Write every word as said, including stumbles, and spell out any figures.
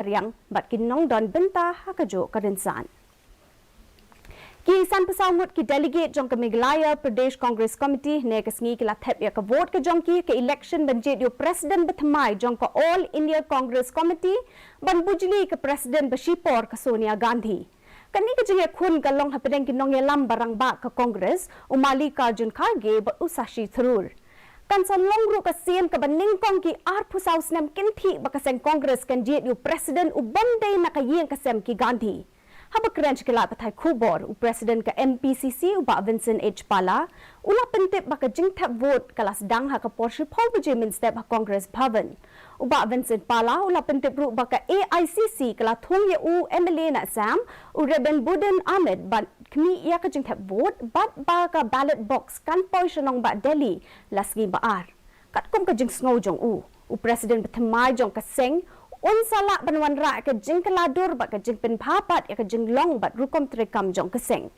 riang bad ki nongdon bynta ha kajuh ka rynsan. Ki sanphew saw ngut ki delegate jong ka Meghalaya Pradesh Congress Committee hynne ka sngi ki la thep ïa ka vote ka jong ki ka election ban jied ïa u president bathymmai jong ka All India Congress Committee ban bujli ka president bashipor ka Sonia Gandhi. Kane ka jingïakhun ka long hapdeng ki nongïalam ba rangbah ka Congress, u Mallikarjun Kharge bad u Shashi Tharoor. Kan sa long ruh ka sien kaba nyngkong ki arphew saw snem kynthih ba ka seng Congress kan jied ïa u president u bym dei na ka ïing ka sem ki Gandhi. Haba kren sha ki lad pathai khubor, u president ka M P C C u Bah Vincent H Pala u la pyntip ba ka jingthep vote ka la sdang ha ka por shiphew baje mynstep ha Congress Bhavan. U Bah Vincent Pala u la pyntip ruh ba ka A I C C ka la thung ïa u M L A na Assam, u Reben Budin Ahmed, ban khmih ïa ka jingthep vote bad ba ka ballot box kan poi sha nongbah Delhi la sngi ba ar. Katkum ka jingsngew jong u, u president bathymmai jong ka seng un sa lah ban wanrah ka jingkylla dur bad ka jingpynbha pat ïa ka jinglong bad rukom treikam jong ka seng.